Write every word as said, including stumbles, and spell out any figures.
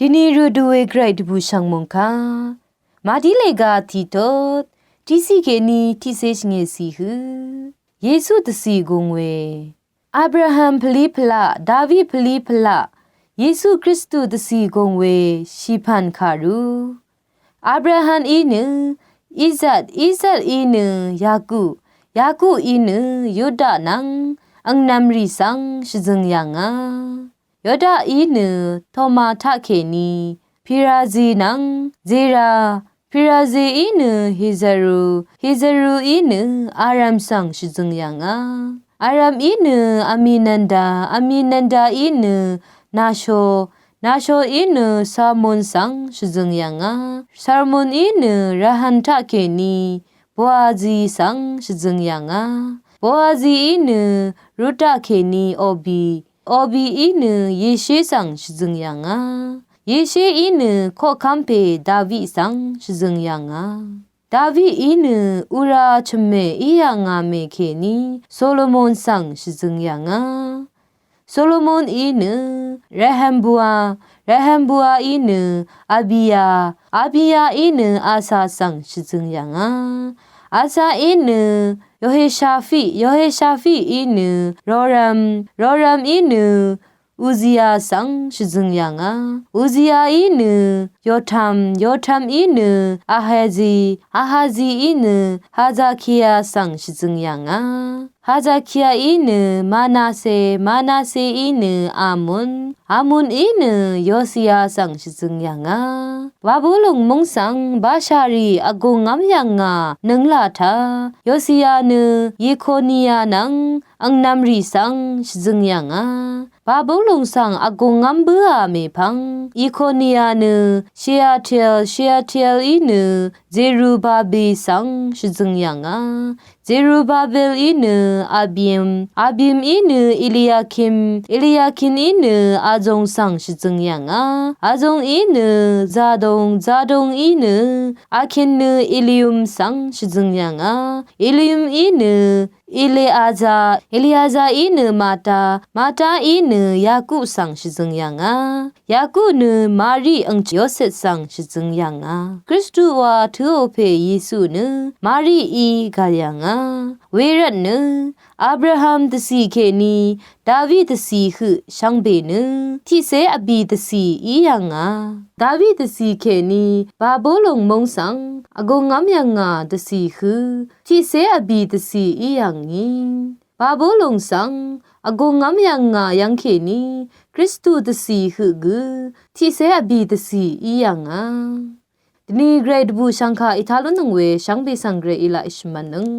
Dini rø dvwe gvray dvbù shv̀ng mòngkà. Màdí lèga tiqtot tiqsí kèní tiqsé shvngèsì hø Yesu dvcì gùng we. Abraham pvlí pvlaq, David pvlí pvlaq, Yesu Kristu dvcì gùng we shìpv̀n kàrú. Abraham í nø, Isak, Isak í nø, Yakub, Yakub í nø, Yuda nvng angnvmrì svng shvzø̀ng yàngà. Yuda í nø, Toma taqkèní, Pirazi nvng Zera, Pirazi í nø, Hezaru, Hezaru í nø, Aram svng shvzø̀ng yàngà. Aram í nø, Aminanda, Aminanda í nø, Nasho, Nasho í nø, Salmon svng shvzø̀ng yàngà. Salmon í nø, Raham taqkèní, Boazi svng shvzø̀ng yàngà. Boazi í nø, Ruta kèní, Obi, Obi í nø, Yeshe svng shvzø̀ng yàngà. Yeshe í nø, koqkv́mpè David svng shvzø̀ng yàngà. David í nø, Ura chø̀mmè í yàngà mè kèní, Solomon svng shvzø̀ng yàngà. Solomon í nø, Rehambua, Rehambua í nø, Abiya, Abiya í nø, Asa svng shvzø̀ng yàngà. Asa í nø, Yoheshafi, Yoheshafi í nø, Roram, Roram í nø, Uzia svng shvzø̀ng yàngà. Uzia í nø, Yotam, Yotam í nø, Ahazi, Ahazi í nø, Hazakia svng shvzø̀ng yàngà. Hazakia í nø, Manase, Manase í nø, Amun, Amun í nø, Yosia svng shvzø̀ng yàngà. Babulon múng svng bashàrì vgùngv́m yàngà nø̀nglà taq, Yosia nø Yekonia nvng angnvmrì svng shvzø̀ng yàngà. Babulon svng vgùngv́m bǿà mèpvng, Yekonia nø Shealtiel, Shealtiel í nø Zerubabi svng shvzø̀ng yàngà. Zerubabel í nø Abim, Abim í nø Eliakim, Eliakim í nø Azong svng shvzø̀ng yàngà. Azong í nø Zadong, Zadong í nø Akin nø Elium svng shvzø̀ng yàngà. Elium í nø Eleaza, Eleaza í nø Mata, Mata í nø Yakub svng shvzø̀ng yàngà. Yakub nø Mari ang Yosep svng shvzø̀ng yàngà. Kristu wa tø̄ò pè Yesu nø Mari í gà yàngà. Wervt nø Abraham dvcì kèní David dvcì høq shvngbe nø tiqcé vbì dvcì í yàngà. David dvcì kèní Babulon múng svng vgùngv́m yàngà dvcì høq tiqcé vbì dvcì í yàngì. Babulon svng vgùngv́m yàngà yv̀ng kèní Kristu dvcì høq gø tiqcé vbì dvcì í yàngà. Dvni gvray dvbù shv̀ngkà ètá lúnnøng we shvngbe svng gvray í laq èshvmvtnøng.